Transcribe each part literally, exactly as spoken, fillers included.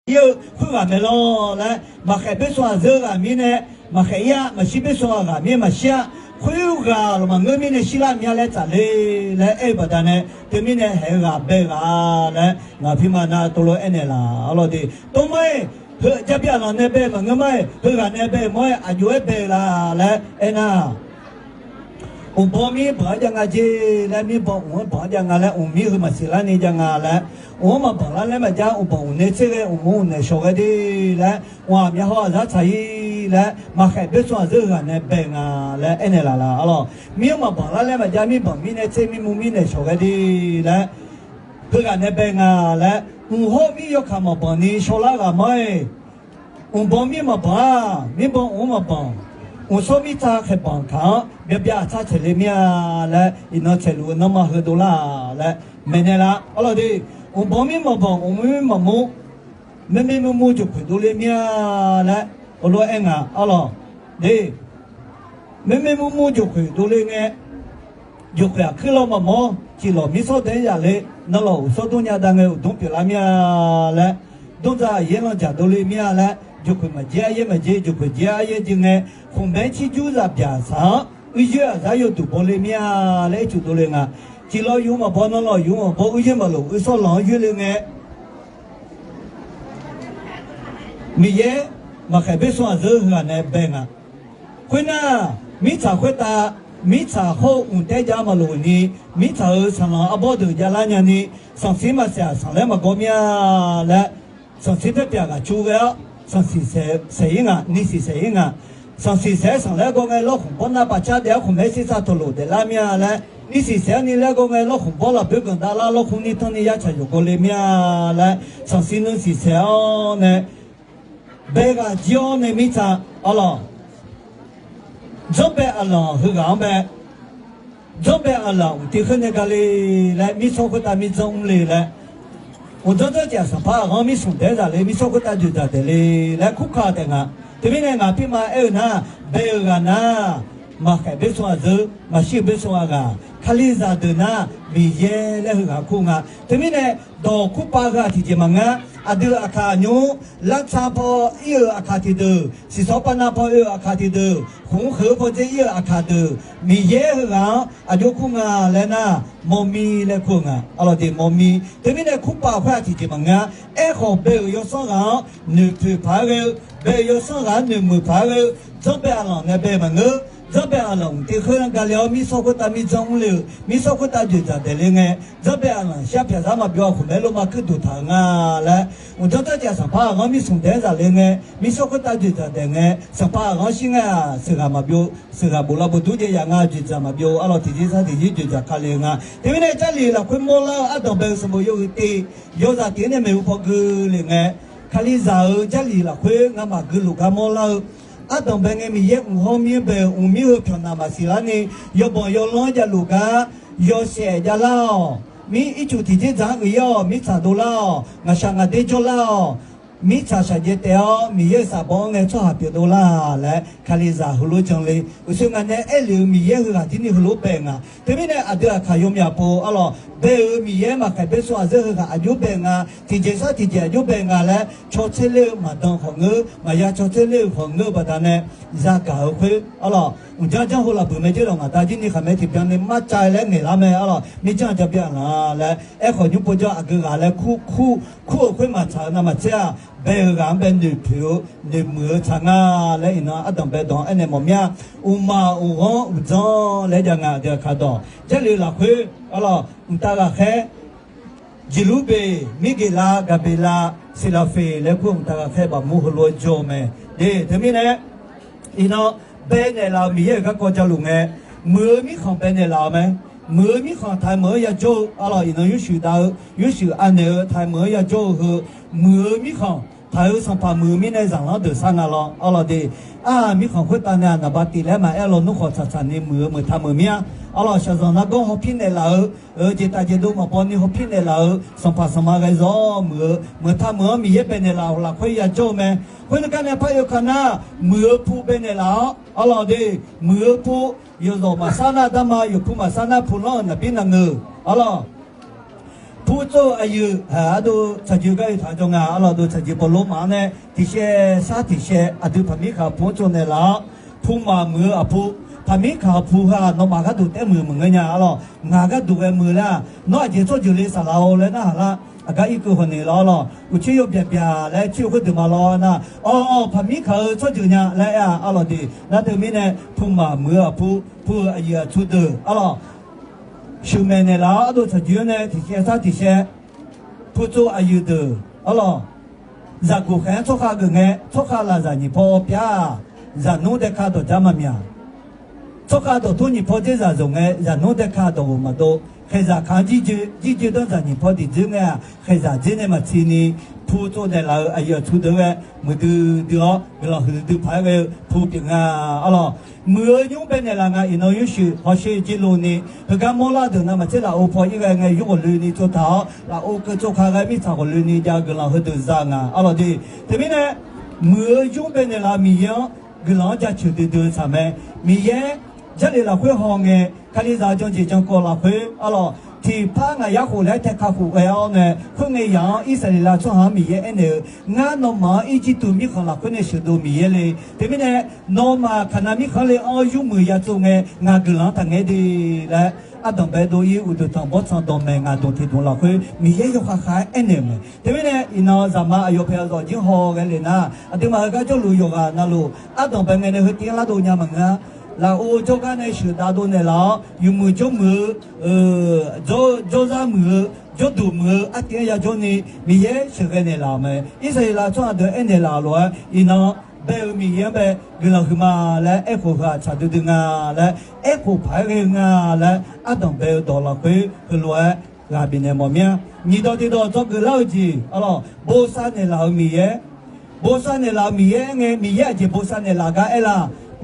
ir-eu khoerghaq mae lawr laer, maqkhaeq boersmr aqzeur ghaq mirnae maqkhaeq ir-a, maqshir boersmr ghaq mirnae maqshir-a, khoerghaq lawq maqngeur mirnae shirlar mya laer tsafle laer aer-eu baqdanae, teumirnae haeq-eu ghaq bae-eu ghaq laer ngaq pirma nar tov lof-aer aernaeq laf. Arlawr de, tov mar-aer, heu Jarbi aqlanq nae bae maqngeur mar-aer, heughaq nae bae mawr-aer aqjox-aer bae-eu la laer aernar, uqbanq mir banq-anr jav nga jer laer, mir banq uq-anr banq-anr jav nga laer, uq mir heu maqsiq larni jav nga laer, uq-anr maqbanq lar laer maqjav, uqbanq uq nae tser ghae uqmur uq naeq shawq ghae de laer, uq-aq mya haw aqzar tsaq-ir laer, maqkhaeq boersmr aqzeur heughaq nae bae nga laer aernaeq laf laf. Arlawr, mir-anr maqbanq lar laer maqjav, mir banq mir nae tser mir mur mir naeq shawq ghae de laer, heughaq nae bae nga laer, uq hawr mir yawkaq maqbanq ni shawrlar ghaq mawr-aer, uqbanq mir maqbanq-a, mir banq uq-anr maqbanq, uqsawr mirtsa khaeqbanq kaq-anr byav byav aqtsar tsaeq le mir-a laer, iqnan tsaeqluf-eu nanrma heudov lar-a laer maeqnaeq laf. Arlawr de, uqbanq mir maqbanq, uqmur mir maqmur, maermaer murmur jeuqkhoeq dovle mir-a laer heulof-aer aer nga. Arlawr de, maermaer murmur jeuqkhoeq dovle ngae, jeuqkhoeq aqkuir law maqmawr, ciqlawq mir sawr dae-aer yaf le, nanlawq uqsawr dmr nya dav ngae uqdmr pyeuflar mir-a laer, dmr dzaq aqyaer lanq dzaq dovle mir-a laer, jeuqkhoeq maqjer aryaer maqjer, jeuqkhoeq jer aryaer jer ngae, khmqbae-aer cirjur zaq byaq saq-anr, uir yoer aqzar yawduq bawle mir-a laer ircuf dovle nga. Ciqlawq yuf maqbaw, nanlawq yuf maqbaw, uir yoer maqlof, uir sawr lanq-anr yoer le ngae, Miqyaer maqkhaeq boersmr aqzeur heughaq nae bae nga. Khoernar, mirtsaq khoertav, mirtsaq hawr-eu mqtaer jav maqlof ni, mirtsaq-euq sanqlanq arbawr deuq javlar nyani, sanqsiq maqsaef-aq sanqlaer maqgawr mir-a laer, sanqsiq paerpyaq ghaq cu ghae-awr, sanqsiq saef-ir nga, nisiq saef-ir nga. Sanqsiq saef-aer sanqlaer gawr ngae, lawrkhmq bawr nar paqcar daef-awr khmqmaer sirsav teuqlof daeflar mir-a laer, nisiq saef-awr ni laer gawr ngae, lawrkhmq bawr lafboer ganq davlar lawrkhmq ni tanrni yartsaq yawqgawv le mir-a laer, sanqsiq nuisiq saef-awr nae bae ghaq jir-awr nae mirtsaq, arlawq, janrbae aqlanq heughaq-anr bae, janrbae aqlanq uqtiv khoer nae gale laer, mirtsawr khoertav mirdzanr mr le laer, uqdzanr dzanr jeq-aq sanqpaq aqghanr mir smq dae-aer zaq le, mirtsawr khoertav dzoeqdzaq daeq le laer kurkaq taef nga. Teumirnae ngaq pirma aer-eu nar, bae-eu ghaq nar, maqkhaeq boersmr aqzeur, maqshir-eu boersmr ghaq, kalizaq deuq nar, Miqyaer laer heughaq kur nga. Teumirnae dawq kurpav heu-aq tiqjeq maqngeur-a. Aqdui aqkaq nymr, lartsa paw ir-euq aqkaq tiqdeuq, siqsawr pav nav paw oe-euq aqkaq tiqdeuq, khmq-anr kheuq-eu paw dzer ir-euq aqkaq deuq, Miqyaer heughaq-anr aqjox kur nga laer nar, mawrmir laer kur-eu nga. Arlawq de, mawrmir. Teumirnae kurpav khoer-aq tiqjeq maqngeur-a. Aerkhawf, bae-euq yawsanr ghaq-anr noeqpoeq paq-aer ghae-eu, bae-euq yawsanr ghaq-anr noeqmuiq paq-aer ghae-eu, janrbae aqlanq nae bae maqngeur. Janrbae aqlanq uqtiv khoer-anr gale-awr, mirtsawr khoertav mirdzanr mr le-euq, mirtsawr khoertav dzoeqdzaq daeq le ngae, janrbae aqlanq shar pyaqzar maqbyov-a, khmqmaer lorma kuir duq taq-euq nga laer, uqdzanr dzanr jeq-aq sanqpaq aqghanr mir smq dae-aer zaq le ngae, mirtsawr khoertav dzoeqdzaq daeq ngae, sanqpaq aqghanr shir ngae-aq, sheuqghaq maqbyov, sheuqghaq bof lavbof dur jaev yaf nga, dzoeqdzaq maqbyov, arlawq tiqjeq sar tiqjeq dzoeqdzaq ka le-eu nga. Teumirnae Jarlif lafkhoer mawrlar-eu ardanq bae-eu sanqbof yawhuiq tiv, yawzaq tiv-aer nae maeqhu paw gui le ngae, kalizaq-euq Jarlif lafkhoer ngamaf gui luf gar mawrlar-eu, ardanq bae ngae Miqyaer mq hawr mir-anr bae-euq mqmir heu pyawq naq maqsiq larni, yawbanq yawlanr-anr javluf gar, yawshaef javlar-awq. Mir ircuf tiqjeq dzaq-anr uiqyaer-awq, mirtsaq dovlar-awq, ngaqshaq ngaqder jawrlar-awq. Mirtsaq shaqjaev taef-awr Miqyaer-euq safbaw-anr ngae tsawrhaq pyeuf dovlar laer, kalizaq heulof-aer jan le. Uqshoe ngaq nae aerlef-eu Miqyaer heughaq jir ni heulof-aer bae nga. Teumirnae aqdui aqkaq yawmyaq pov arlawq, bae-euq Miqyaer maqkhaeq boersmr aqzeur heughaq aqjox bae nga, tiqjeq sar tiqjeq aqjox bae nga laer cawtser ler-eu maqdan khawf ngeur, maqya cawtser ler-eu khawf ngeur-eu baqdanae, yagaq-eu khoer arlawq, mqjanr janr heulof-aer buq mae jir lawq, ngaq da jir ni khaqmae tiqbyan ni marcav laer ngaeqlar mae arlawq, mirjanr-aq Jarbi aqlanq laer aerkhawf, nymr pov jawr aqgeu ghaq laer kur kur-euq khoer maqtsaq-eu navmaqtser-aq, bae-euq ghaq-anr bae noeqpoeq-eu noeqmuiq-eu tsaq nga laer iqnan ardanq bae dawq-anr aernaeq mawf mir-a. Uqmaq uqghanr uqdzanr laer jav nga, aqdui aqkaq dawq Jarlif lafkhoer arlawq, mqtav ghaqkhaer Jeqlurbeq, Mirgeqlav, Gaqbeqlav, Seqlaqfeq laer kur-eu mqtav ghaqkhaer baqmur heulof-aer jawr-eu mae. De, teumirnae iqnan bae naeqlaf-euq Miqyaer-euq garkawv javluf ngae, muiq-eu mirkhanq bae naeqlaf-euq mae. Muiq-eu mirkhanq taq-eu meuq-anr yajawr-eu arlawq, iqnan Yursuif dav-eu, Yursuif anaeq-eu taq-eu meuq-anr yajawr-eu heu, muiq-eu mirkhanq taq-eu sanqpaq muiq-eu mirnae zaqlanr deuq sar nga lawr arlawq de. Aq, mirkhanq khoertav nae aqnaqba tif laer maqaer lawnmr khawf tsaqtsaq ni muiq-eu meuq taq meuq mir-a. Arlawq, shaqzanq nargawr hawpir naeqlaf-eu, eu, jeqtaf jeqdov maqbaw ni hawpir naeqlaf-eu sanqpaq sanqma ghae zawr muiq-eu meuq taq meuq-anr Miqyaer bae naeqlaf-euq lafkhoer yajawr-eu mae. Khoer nuikar nae par yawkaq nar, muiq-eu pu bae naeqlaf-awr arlawq de, muiq-eu pu, yawqzawq maqsar nar darma, yawqpu maqsar nar pu lanr-euq naqbir naqngeuq arlawq. Pu tsov aqyuif ardov tsaqjeuq gar oe taq jawr nga. Arlawq, dov tsaqjeuq bawlor maf-anr nae tiqshaev sar tiqshaev aqdui paqmir kaq pu-anr tsov naeqlaf-awr, pumaf muiq-eu aqpu, paqmir kaq pu heu-aq nawmaf gharduq taef muiq-eu maqngeur nya. Arlawq, ngaq gharduq ghae muiq laer-aq, nawr aqjeq tsawrjeuq le saqlaq-awr laer narhaq lar, aqgar irkeuv khawf naeqlaf-awr lawq. Uqcir yawbyaeq byaeq laer cir-eu khoerdeuq ma lawr nar, awq, paqmir kaq-eu tsawrjeuq nya laer aer-aq, arlawq de, nar teumirnae pumaf muiq-eu aqpu, pu-euq aqyuif aqtsu deuq arlawq, sheuqmaeq naeqlaf-awr ardov tsaqjeuq-anr nae tiqshaev sar tiqshaev, pu tsov aqyuif deuq arlawq, zaqguq khaeq-anr tsawrkhav geuf ngae, tsawrkhav lafzaq nyiq paw pyar-aq, zaqnmr daeka dawq jar maqmyaq. Tsawrkhav dawqtur nyiq paw dzerzaq zaq ngae, zaqnmr daeka dawq-euq maqdov. Khaeqzaq kaq-anr jirjoe, jirjoe danr zaq nyiq paw diqdzoer ngae-aq, khaeqzaq dzer nae maqtini, pu tsov naeqlaf-euq aqyuif aqtsu deuq-aer muiqdui dui-awr guiqlanq huiqdui paq-aer ghae-eu pu pyeuf nga. Arlawq, muiq-eu nymr bae naeqlaf nga. Iqnan nymrshuif hawsher jirlov ni heugar mawrlar deuq navmaqtser lafov paw ir ghae ngae, yur ghawqloeni tsovtaq-awr lafov keuv tsovkaq ghae mirtsaq ghawqloeni jav-eu guiqlanq heudeuq za nga. Arlawq de, teumirnae muiq-eu nymr bae naeqlaf-eu Miqyaer-anr guiqlanq-anr jaceuq duidui-eu tsaq mae. Miqyaer Jarlif lafkhoer haw ngae, Kalizaq janjeq jankawv lafkhoer arlawq, tiqpar ngaq yar khof laer tae kakhof ghae-awr nae, khoerngae yaq-anr Irsaqleqlav tsawrhaq-anr Miqyaer aernaeq-eu, Ngar nawmaf-anr Irjirtuv mirkhanq lafkhoer nae sheuqdov Miqyaer le. Teumirnae nawmaf Kaqnav mirkhanq le-anr yurmuiq ya tsov ngae, ngaq guiqlanq-anr taqngaer de laer, ardanq bae dov-ir uqduq tanq bawrtsanq dawqmaeq ngaq dmq tiqdmq lafkhoer Miqyaer yawkhav khav-aer aernaeq-euq mae. Teumirnae iqnan zaqma aqyawf pyaeq-eu zawqjir haw ghae le nar, aqduimaf heugar jawrluf yawqghaq navluf ardanq bae ngae nae heu tiv-anr lar dov nya maqngeur-a. Lafov jawrgar nae sheuqdav dov naeqlaf-awr, yawmuiq jawrmuiq-eu, jawrzar muiq-eu, jawrduq muiq-eu artiv-anr yajawr ni Miqyaer sheuqghae naeqlaf-euq mae. Irsaqleqlav tsawrhaq deuq aernaeq laf-euq lof-aer, iqnan bae-eu Miqyaer-anr bae guiqlanq huiqma laer aerkhof heu-aq tsaq duidui nga laer, aerkhof paq-aer ghae-eu nga laer ardanq bae-eu dawq lafkhoer heulof-aer ghaq bifnaeq mawf mir-a. Nyiq dawq tiq dawq dzawgeuf lar-eu jeq arlawq, bosav naeqlaf-euq Miqyaer. Bosav naeqlaf-euq Miqyaer aer ngae, Miqyaer aqjeq bosav naeqlaf gar aer la?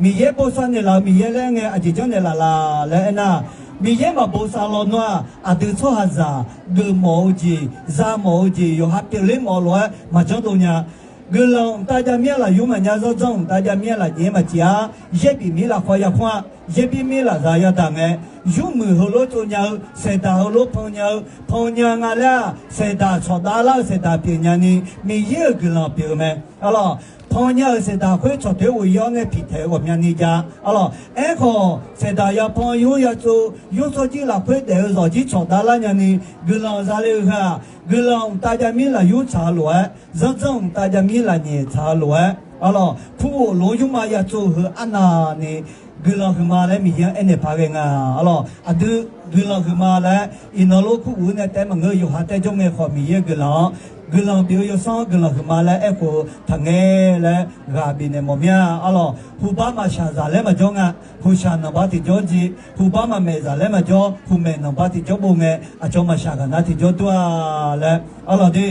Miqyaer bosav naeqlaf-euq Miqyaer laer aer ngae, aqjeq janrnaeq laf laf laer aernar, Miqyaer maqbosav lawnmr-aq, aqdui tsawrhaqzaq geufmawf-eu jeq, zamawf-eu jeq, yawqha pyeufler mawf lof-aer maqjanr dov nya. Guiqlanq mqtav jav mir-a lafyur maqnya, zanrdzanr mqtav jav mir-a lafnyaef maqtiq-a. Yaer bif mir lafkhawv ya khoer-a. Yaer bif mir lafzaq yadaq ngae, yurmuiq heulof tsovnya-eu, saeqdaq heulof pannya-eu, pannya nga laer-aq, saeqdaq cawqdav lar-eu saeqdaq pyeufnya ni, Miqyaer-euq guiqlanq pyeuf-eu mae. Arlawq, pannya-euq saeqdaq khoer cawqtoer ghof-ir-awr nae piqtaeq-eu ghawqmyani ja. Arlawq, aerkhawf saeqdaq yapan yur yatsov, yur tsawrjir lafkhoer daef-eu zawqjir cawqdav lar nya ni, guiqlanq zale-eu heu-aq, guiqlanq mqtav jav mir lafyur tsaq-eu lof-aer, zanrdzanr mqtav jav mir lafnyaef tsaq-eu lof-aer, arlawq, purghof lof-anr yurma yatsov heu arnavni guiqlanq huiqma laer Miqyaer-anr aernaeq paq ghae nga. Arlawq, aqdui guiqlanq huiqma laer iqnan lof kur uq-eu nae taef maqngeur-eu yawqha taer jawr ngae khawf, Miqyaer-euq guiqlanq-anr, guiqlanq bif-eu yawsanr-anr guiqlanq huiqma laer aerkhof-eu taqngae laer ghaq bifnaeq mawf mir-a. Arlawq, huqbar maqshaq zaq laer maqjawr nga. Huqshaq nanqbar tiqjawr jeq, huqbar maqmaeq zaq laer maqjawr, huqmaeq nanqbar tiqjawr bov ngae, aqcawq maqshaq ghaq nar tiqjawr dur-a laer. Arlawq de,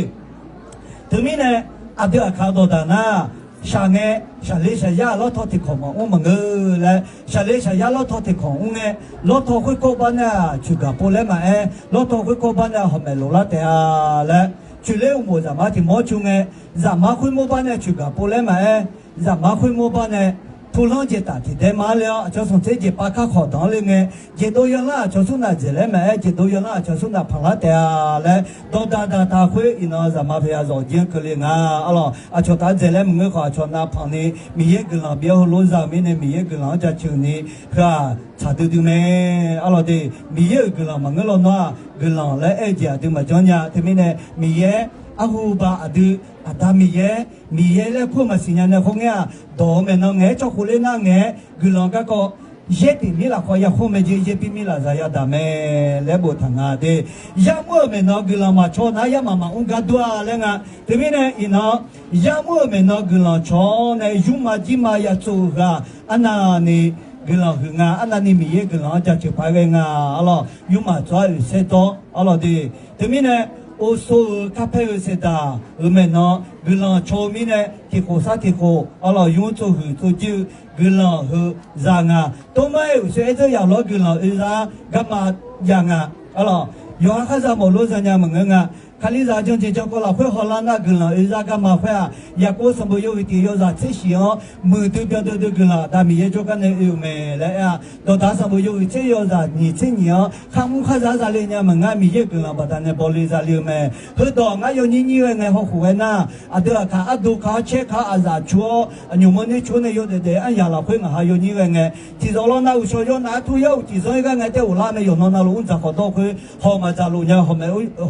teumirnae aqdui aqkaq dawqdaq nar, shaq ngae, shaqle shaqyar lawrtaw tiqkawq maqmr maqngeur laer, shaqle shaqyar lawrtaw tiqkawq mr ngae, lawrtaw khoerkawv bar nae-aq coeqgaq pov laer maqaer, lawrtaw khoerkawv bar nae hawqmaeq lof lar taef-a laer, coeqler uqmov zaqmar tiq mawr cu ngae, zaqmar khoermawr bar nae coeqgaq pov laer maqaer, zaqmar khoermawr bar nae pulanr jeq taf tiqdaer mar ler-awr, aqcawq sanqtser jeq pav kar khawq danq-anr le ngae, jeqdov yanlar aqcawq smr naf dzaeq laer maqaer, jeqdov yanlar aqcawq smr naf panq lar taef-a laer, dawqdaq daqtaq khoer iqnan zaqmar pyaeq ya zawq jir-anr keuvle nga. Arlawq, aqcawq taf dzaeq laer maqngeur khawf, aqcawq navpanq ni Miqyaer guiqlanq bif-awr heulof za-euq mirnae, Miqyaer guiqlanq-anr jaceuq ni heu-aq tsaq duidui mae. Arlawq de, Miqyaer-euq guiqlanq maqngeur lawnmr-aq, guiqlanq laer aer-eu jeq aqdui maqjanr nya. Teumirnae Miqyaer arhu ba aqdui, Aqda Miqyaer, Miqyaer laer kur-eu maqsiq nya nae khoerngae-aq, dawq-eu maeqnan ngaeq-aer cawkhov ler nar ngaeq-aer guiqlanq garkawv yaer bif mir lafkhawv ya khoer mae jeq, yaer bif mir lafzaq yadaq mae laer boftaq nga de. Yar mr-euq maeqnan guiqlanq maqcaw nar yar maqmaq mr gar dur-a laer nga. Teumirnae iqnan yar mr-euq maeqnan guiqlanq caw-awr nae yurma jirma ya tsov-eu heu-aq, arnavni guiqlanq huiq nga. Arnavni Miqyaer guiqlanq-anr jaceuq paq ghae nga. Arlawq, yurma tsov-aer oeqsaer dawr. Arlawq de, teumirnae ovso-euq karpaer-eu saeqdaq-euq maeqnan guiqlanq caw-eu mirnae tiqkhof sar tiqkhof arlawq yur tsov huiq tsov jir-eu guiqlanq heu za nga. Tormar-aer uqshoe aer dzeur yaf lawr guiqlanq oe za-ar garma jav nga. Arlawq, yawqha khar za mawf lof za nya maqngeur nga. Kalizaq janjeq jankawv lafkhoer hawlar nar guiqlanq oe zar garma khoer-aq, Yaqkov sanqbof yawhuiq tiq yawzaq tser shif-anr muiqdui byanduidui guiqlanq Aqda Miqyaer jawrgar nae oe-euq mae laer aer-a. Dawqdaq sanqbof yawhuiq tser yawzaq nyiq tser nyiq-anr kharmr kharzaq zale nya maqngeur, Miqyaer-euq guiqlanq baqdanae bawle zale-eu mae. Heudawq ngar yawnyir nyir ghae ngae hawkhof ghae nar, aqdui aqkaq ardu kaq-awr caer kaq-awr aqzaf cu-awr aqnymq mawrner cu-awr nae yawdaef daef-eu aryaq lafkhoer ngaq ha yawnyir ghae ngae, tiqzawq lawr nar uqshawq yawr naf-aer tur yar uq tiqzanr-ir gar ngae taef ghoflar mae, yawqnan navluf mr dzaq khawfdawr khoer haw maqdzaq luf nya, hawq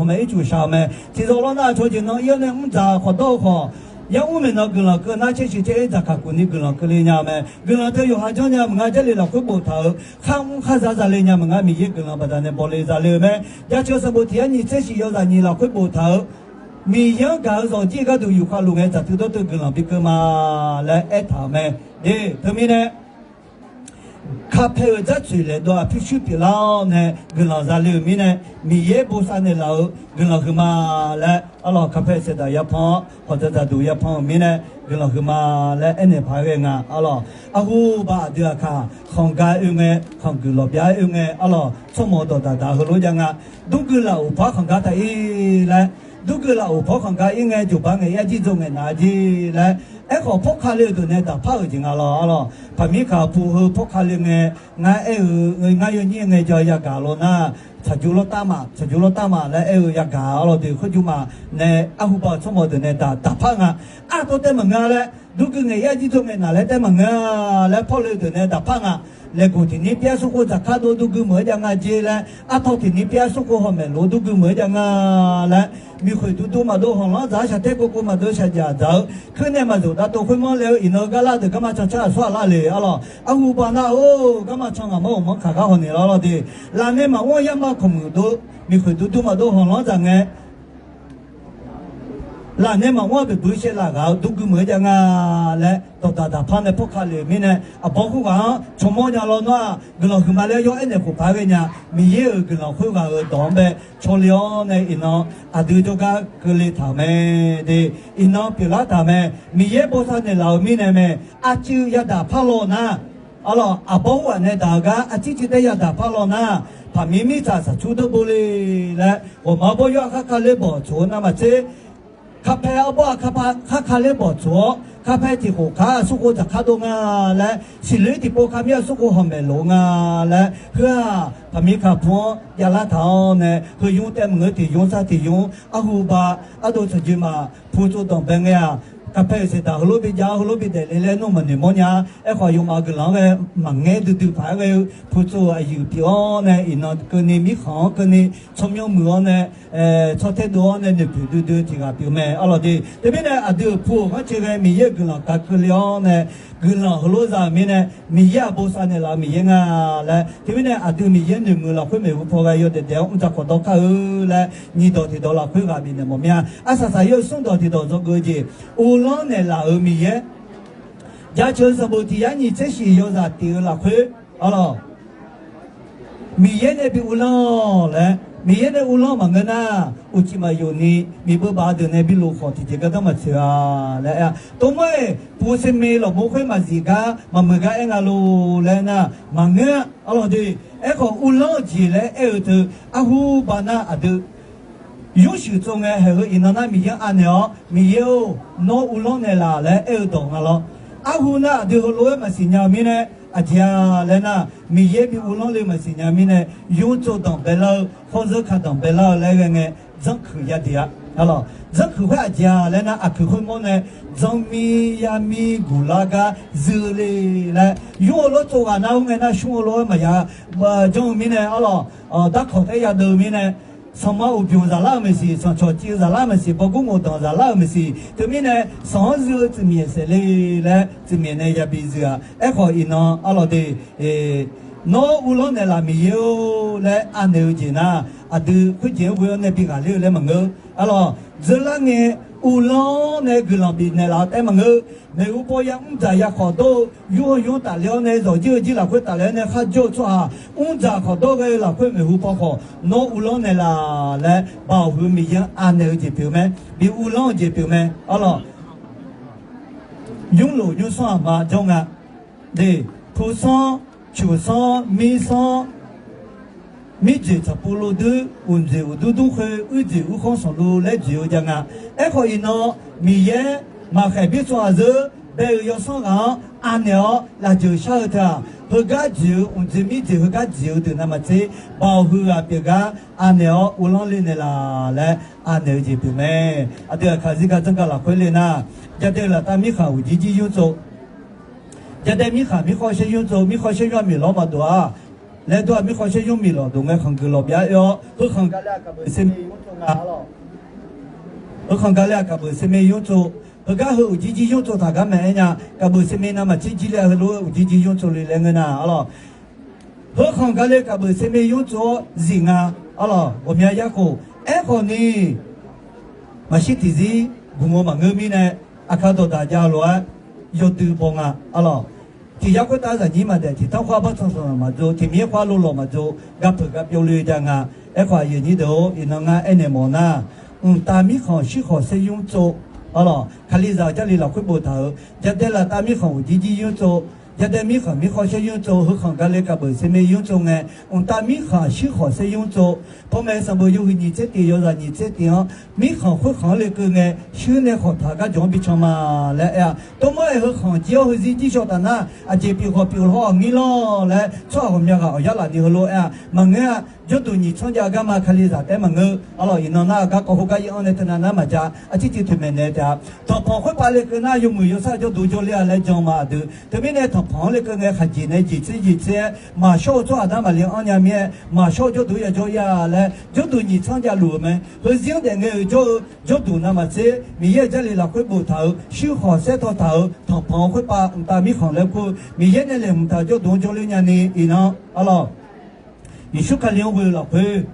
maef ircuf shaq-eu mae. Tiqzawq lawr nar aqcawq jeq nan ir-awr nae mr dzaq khawfdawr-eu khawf, yar mr maeqnan guiqlanq keuv nar caershiq caer-ir dzaqkaq kuf ni guiqlanq keuvle nya-eu mae. Guiqlanq teu yawqha janrnya maqngeur, Jarlif lafkhoer boftaq-euq kharmr kharzaq zale nya maqngeur, Miqyaer guiqlanq baqdanae bawle zale-eu mae. Jaceuq sanqbof tiq yar nyiq tser shif yawzaq nyiq lafkhoer boftaq-euq Miqyaer-anr gaq-eu zawqjir gharduq yufkhav luf ngae dzaqtui dawrteu guiqlanq bi keuv ma laer aertaq-euq mae. Teumirnae Karpae-euq dzartsoeq laeqdov-aq pyurshuir pyeuflar-awr nae guiqlanq zale-euq mirnae, Miqyaer bosav naeqlaf-euq guiqlanq huiqma laer arlawq, Karpae saeqdaq yapan-awr hawqdzaq dzaqduq yapan-euq mirnae guiqlanq huiqma laer aernaeq paq-aer ghae nga arlawq. Arhuba aqdui aqkaq khanqgar oe ngae, khanqguiq lawqbyav oe ngae arlawq, tsawrmawq dawqdaq daq heulof jav nga. Durgui laf uq paw-awr khanqgar taq ir laer, durgui laf uq paw-awr khanqgar ir ngae, jawqbar ngaeq yar jir dzaw ngaeq naf-a jer laer, aerkhawf pawrka le-euq deuq nae daqpar-euq jeq nga lawr arlawq. Paqmir kaq pu heu pawrka le ngae, ngar aer-eu, ngar yawnyir ngae ja yagaq lawr nar, tsaqjur lawrtav maf, tsaqjur lawrtav maf laer aer-eu yagaq arlawq deuq khoerjur maf nae arhuba-euq tsawrmawq deuq nae daq daqpar nga. Artawv taev maqngeur laer, durgui ngaeq yar jir dzaw ngaeq naf laer taev maqngeur laer pawrle-eu deuq nae daqpar nga. Laeqghoq tiqnir pyav smrkhov dzaqkar dov durgui meuq-aer jav nga jer laer, artawv tiqnir pyav smrkhov hawq maeqlof durgui meuq-aer jav nga laer, miqkhoeq duqduq maqdov, hawqlanr dzaq-awr shaqtaer kov kov maqdov, shaqjaq dzaq-eu keuv nae maqzoq dav tov khoermanr laer-eu iqnan-eu gar lar deuq garma can car aqsur aqlar le arlawq. Arhuba nar-or, garma can ngaqmanr uqmanr kaq gar hawq naeq lawr lawr de. Laf nae maqmr-anr yar ma kawqmuiq dov, miqkhoeq duqduq maqdov, hawqlanr dzaq ngae laf nae maqmr-anr beqbuir shaevlaf ghaq-eu durgui meuq-aer jav nga laer dawqdaq daqpar nae pawrka le-euq mirnae, aqbawr khoerghaq-anr tsawrmawr nya lawr nar-aq, guiqlanq huiqma laer yawr aernaeq khof paq-aer ghae nya. Miqyaer-euq guiqlanq khoerghaq-euq dawq-anr bae cawle-awr nae iqnan aqdui jawrgar keuvle taq-euq mae de. Iqnan pyeuflar taq-euq mae. Miqyaer bosav naeqlaf-euq mirnae mae. Arcuiv yadaq par law nar, arlawq, aqbawr khoerghaq nae daq-eu gar arcuiv cuiv taer yadaq par law nar, paqmir mirtsaq saqcur deur bo le laer, ghawqma bawr yawr-aq kharka ler bawq tsoq-eu navmaqtser, karpae arbawr-aq kharka ler bawq tsoq-awr, karpae tiq khof kar-aq smrkhov dzaqkar dov nga laer, siqloer tiqpov kar mir-aq smrkhov hawq maeqlof nga laer, heu-aq paqmir kaq pu-anr javlar taq-awr nae, heu ymr taev maqngeur tiq ymr sar tiq ymr, arhuba ardov tsaqjeq maf pu tsov danqbae ngae-aq, karpae-euq saeqdaq heulof bi jav, heulof bi daefle laer nmr maqnoeq mawrnya. Aerkhawf, yawmaf guiqlanq-anr ghae maqngaer duidui paq-aer ghae-eu pu tsov-euq aqyuif pyeuf-awr nae, iqnan keuvni mirkhanq-anr keuvni tsawrmyanr muiq-awr nae, tsawrtaer dov-awr nae noeqpoeq duidui-eu tiq ghaq pyeuf mae arlawq de. Teumirnae aqdui-euq pu-euq ghanrcae ghae Miqyaer-euq guiqlanq gaq keuvle-awr nae, guiqlanq heulof za-euq mirnae, Miqyaer-aq bosav naeqlaf-eu Miqyaer nga laer. Teumirnae aqdui Miqyaer noeqmuiq lafkhoer maeqhu paw ghae yawdaef daef-awr mr dzaq khawf dawr kar-eu laer, nyiq dawq tiq dawq lafkhoer ghaq bifnaeq mawf mir-a. Arsaq saq yaer smr dawq tiq dawq dzawgeuf-eu jeq, uvlanr naeqlaf-euq Miqyaer. Jaceuq sanqbof tiq yar nyiq tser shif yawzaq tif-eu lafkhoer, arlawq, Miqyaer nae bi uvlanr-awq laer, Miqyaer nae uvlanr maqngeur nar, uqcif maqyuf ni miqbeuv baf-eu deuq nae bi lof khawf tiqjeq gardanr maqtsoeq-a laer aer-a. Tov mar-iq puq seme lawqmov khoer maqzif gar maqmuiq gar aer nga lor laer nar, maqngeur-a arlawq de. Aerkhawf uvlanr-eu jeq laer aer-eu teu, arhuba nar aqdui yawrshuif tsov ngae haeq heu iqnan nar Miqyaer-anr anaeq-awr, Miqyaer-or, nawr uvlanr naeqlaf laer aer-eu dawq nga lawr. Arhu nar aqdui heulof-aer maqsiq nya-eu mirnae, aqjeq-a laer nar, Miqyaer bi uvlanr le maqsiq nya-eu mirnae, yawr tsov danqbae lar-eu, khawr zeur kaq danqbae lar-eu laer ghae ngae, dzanrkuiq ya diq-a. Arlawq, dzanrkuiq khoer aqjeq-a laer nar, aqkuiq khoermawr nae dzanrmir yarmir guqlar gar zuiq le laer, yawr-eu lof tsov ghaq nar, khoerngae nar shmr-eu lof-aer maqya janr-eu mirnae, arlawq, darkawq taer yadeuv-eu mirnae, sanqma uqbymq zaqlar-euq maeqsiq, sanqcawq civ-eu zaqlar-euq maeqsiq, bawrgur ngoqdanq zaqlar-euq maeqsiq, teumirnae sanq-anr zuiq-eu tsuifmyaeq saef le laer tsuifmyaeq nae yabi zuiq-a. Aerkhawf iqnan arlawq de, nawr uvlanr naeqlaf Miqyaer-or laer anaeq-eu jeq nar, aqdui khoerjeq-anr ghoe-awr nae bi ghaqler-eu laer maqngeur. Arlawq, dzeur lar ngae uvlanr nae guiqlanq bifnaeq laf-eu taef maqngeur. Maeqhu paw ya mr dzaq ya khawf dawr-eu, yur-eu yur tafler-awr nae zawqjir-eu jir lafkhoer tafler-awr nae kharjawr-eu tsawrhaq mr dzaq khawf dawr ghae-eu lafkhoer maeqhu paw khawf nawr uvlanr naeqlaf laer Baoq huiq-eu Miqyaer-anr anaeq-eu jeq pyeuf mae. Bi uvlanr-eu jeq pyeuf mae. Arlawq, nymrlof nymrsanr aqma jawr nga. De, pusanr, cuqsanr, mirsanr, Mirjeq tsaqpov lov duir, uqdzeq uqdur dur khoer, uirdzeq urkhanr sanqlov laer dzoeq-eu jav nga. Aerkhawf iqnan, Miqyaer maqkhaeq birtsan aqzeur bae-euq yawsanr ghaq-anr anaeq-awr lafjeuq shar-eu teu-aq, heugar dzoeq-eu uqdzeq mirjeq heugar dzoeq-eu deuq navmaqtser, baoq huiq ghaq pyeuf gar anaeq-awr uvlanr le naeqlaf laer anaeq-eu jeq pyeuf mae. Aqdui aqkaq zirgar janrgaq lafkhoer le nar, jadae laftav mirkhanq uqjir jir nymr tsov, jadae mirkhanq mirkhawr shaer nymr tsov, mirkhawr shaer nymr-aq miqlawr maqdov-a laer dur-aq, mirkhawr shaer nymr miqlawq dov ngae khanqguiq lawq byav oe-awr, heukhanq gale-aq kaqbeuf seme nymr tsov nga-a lawq. Heukhanq gale-aq kaqbeuf seme nymr tsov. Heugar heu uqjir jir nymr tsov taq gar maeq-aer nya, kaqbeuf seme navmaqtser jir le-a heulof-aer uqjir jir nymr tsov le laer ngeur nar-a lawq. Heukhanq gale kaqbeuf seme nymr tsov-awr zif nga-a lawq. Ghawqmya yarkhof. Aerkhawf ni, maqshir tiqzir guq-eu maqngeur mirnae, aqkar dawqdaq jav-eu lof-aer yawdui baw nga-a lawq. Tiq yar khoertav zaqnyir maqdaef, tiq tanr khoer-aq bartsan sanq maqdzov, tiq mir khoer-aq lolawq maqdzov, garpeuq gar byov le jav nga. Aerkhawf aqyuif aqnyir deuq-or, iqnan ngar aernaeq mawf nar, mqtav mirkhanq shirkhawf saer nymr tsov-a lawq. Kalizaq-euq Jarlif lafkhoer boftaq-euq, jadae laftav mirkhanq uqjir jir nymr tsov, jadae mirkhanq mirkhawr shaer nymr tsov, heukhanq gale kaqbeuf seme nymr tsov ngae, mqtav mirkhanq shirkhawf saer nymr tsov, panmaeq sanqbof yawhuiq nyiq tser tif yawzaq nyiq tser tif-anr, mirkhanq khoerkhanq-anr lekeuv ngae, shuir nae khawqtaq-eu garjawq-anr bican ma laer aer-a. Tov mawr-aer heukhanq jir-awr heuzir jir shaw taf nar, aqjeq pyeuf khawf pyeuf hawr-awq ngir lawr laer tsawrhaq ghawqmya ghaq awq yarlaf ni heulof-aer-a. Maqngeur-a, jawrduq nyiq tsanr jav garma Kalizaq taef-aer maqngeur-a lawq. Iqnan nar garkawv khoergar ir-anr nae teunav nar maqjav, arcir civ toeqmaeq naeq taef-a. Tanqpanq khoerpav lekeuv nar yawmuiq yawsar jawrduq jawrler-a laer jan ma aqdui. Teumirnae tanqpanq-anr lekeuv ngae khaqjeq nae jeq tser jeq tser-aer maqshawr-eu tsawrhaq nar maqle-anr nya mir-aer, maqshawr-eu jawrduq yajawr ir-a laer jawrduq nyiq tsanr javluf-euq mae. Heuzir-anr daef ngae-euq jawr-eu jawrduq navmaqtser, Miqyaer-euq Jarlif lafkhoer boftaq-euq, shirkhawf saer tawtaq-euq tanqpanq khoerpav mqtav mirkhanq laer kur-eu Miqyaer nae laeqhmq taq jawrduq-anr jawrler nyani iqnan-a lawq. Yeqsur Kali-anr ghoe-eu lafkhoer,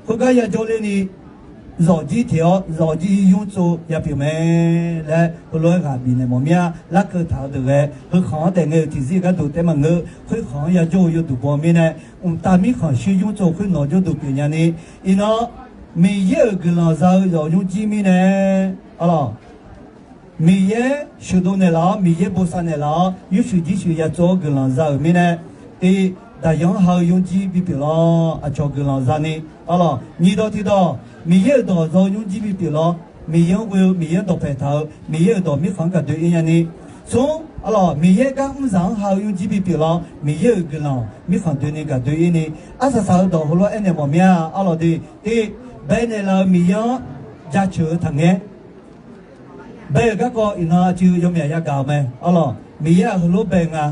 khoergar yajawr lerni, zawqjir teq-awr zawqjir nymr tsov yapyeuf mae laer heulof-aer ghaq bifnaeq mawf mir-a. Larkeuv taq-eu deuq ghae, heukhanq-anr daef ngae-euq tiqzir gharduq taef maqngeur, khoerkhanq-anr yajawr-eu yawduq baw mirnae, mqtav mirkhanq shir nymr tsov khoer nawq jawrduq pyeuf nyani, iqnan Miqyaer-euq guiqlanq za-eu zawq nymr jir mirnae, a lawq. Miqyaer sheuqdov naeqlaf-awr, Miqyaer bosav naeqlaf-awr, nymrshuif jirshuif ya tsov-awr guiqlanq za-euq mirnae, tiv, daqyan-anr ha-eu nymr jir bipyeuf lawr. Aqcawq guiqlanq zani, a lawq. Nyiq dawq tiq dawq, Miqyaer-euq dawq zaw-eu nymr jir bipyeuf lawr. Miqyaer-anr ghoe-eu, Miqyaer-anr dawqpaeq taq-eu, Miqyaer-euq dawq mirkhanq-anr gaqdoe ir nyani. Smr, a lawq, Miqyaer gar mrzaq-anr ha-eu nymr jir bipyeuf lawr. Miqyaer-euq guiqlanq mirkhanq doeni gaqdoe ir ni, arsaq saq-eu dawq heulof-aer aernaeq mawf mir-a. A lawq de, tiv, baenaeq laf-euq Miqyaer-anr jaceuq-eu taqngaer. Bae-euq garkawv iqnan aqcuiv yawmyaq yagaq-euq mae. A lawq, Miqyaer-aq heulof bae nga.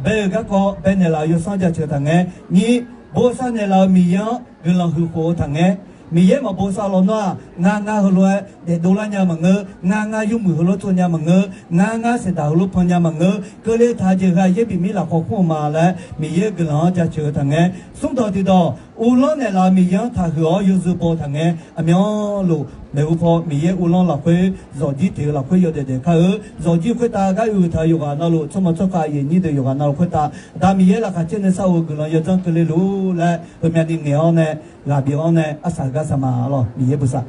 Bae-euq garkawv baenaeq laf-euq yawsanr jaceuq taqngaer. Nyir, bosav naeqlaf-euq Miqyaer-anr guiqlanq huiq khof-eu taqngaer. Miqyaer maqbosav lawnmr-aq, ngar ngar heulof-aer daefdov lar nya maqngeur, ngar ngar yurmuiq heulof tsov nya maqngeur, ngar ngar saeqdaq heulof pan nya maqngeur, keuvle taq-eu jeq heu-aq yaer bif mir lafkhawf khmr-eu ma laer Miqyaer-euq guiqlanq-anr jaceuq-eu taqngaer. Smr dawq tiq dawq, uvlanr naeqlaf-euq Miqyaer-anr taqhuiq-awr yawzeu baw taqngaer. Aqmyanluf maeqhu paw Miqyaer uvlanr lafkhoer zawqjir teq-eu lafkhoer yawdaef daef kar-eu, zawqjir khoertav gar uiq taq-eu yawqghaq navluf, tsawrmyanr tsawrkhav aqyuif aqnyir deuq yawqghaq navluf khoertav, Aqda Miqyaer laqkhaq caer nae sar-euq guiqlanq yawdzanr keuvle luf-ur laer heumyavni ngaeq-awr nae, ghaq bif-awr nae arsaq gar saq ma. A lawq, Miqyaer bosav.